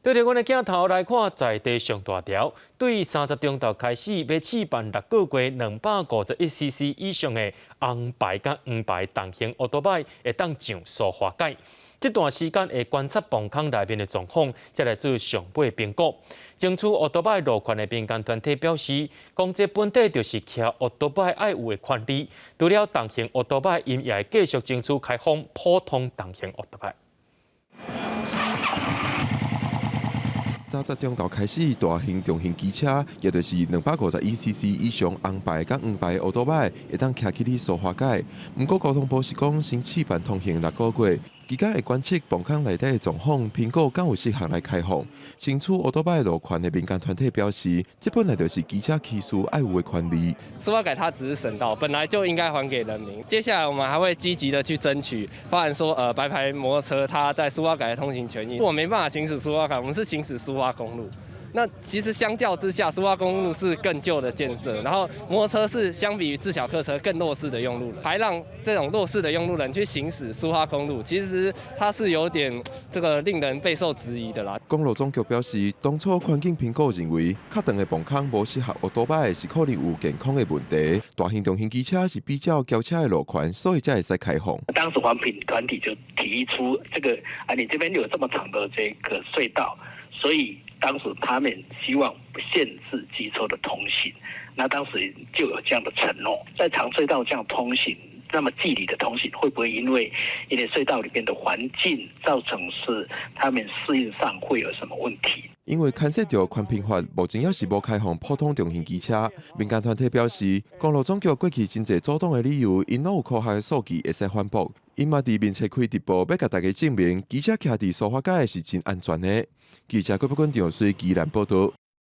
對著阮的鏡頭來看，在地上大條，對30中晝開始，欲試辦六個月251 cc 以上的紅牌佮黃牌重型歐多擺會當上蘇花改。這段時間會觀察磅空內面的狀況，才來做上尾評估。爭取歐多擺路權的民間團體表示，講這本底就是騎歐多擺愛有的權利。除了重型歐多擺，𪜶也會繼續爭取開放普通重型歐多擺。 30中晝開始，大型重型機車，也就是251 cc 以上紅牌佮黃牌歐多擺，會當騎去佇蘇花改。毋過交通部是講，先試辦通行六個月，期間會觀測磅空內底的狀況，評估敢有適合來開放。爭取歐多擺路權的民間團體表示，這本來就是機車騎士愛有的權利。蘇花改它只是省道，本來就應該還給人民。接下來我們還會積極的去爭取，包含說白牌摩托車它在蘇花改的通行權益。我沒辦法行駛蘇花改，我們是行駛蘇花公路。那其實相較之下，蘇花公路是更舊的建設，然後摩托車是相比於自小客車更弱勢的用路人，還讓這種弱勢的用路人去行駛蘇花公路，其實它是有點這個令人備受質疑的啦。公路總局表示，當初環境評估認為，較長的磅空無適合歐多擺，是可能有健康的問題。大型重型機車是比較轎車的路權，所以才會使開放。當時環評團體就提出這個啊，你這邊有這麼長的這個隧道，所以當時他們希望不限制機車的通行，那當時就有這樣的承諾，在長隧道這樣通行，那麼距離的通行會不會因為隧道裡面的環境造成是他們適應上會有什麼問題？因為牽涉著環評法，目前猶是無開放普通重型機車。民間團體表示，公路總局過去真濟阻擋的理由，𪜶攏有科學的數據會使反駁。𪜶嘛佇面冊開直播，欲共大家證明，機車騎佇蘇花改是真安全的。記者郭寶君、張水宜蘭報道。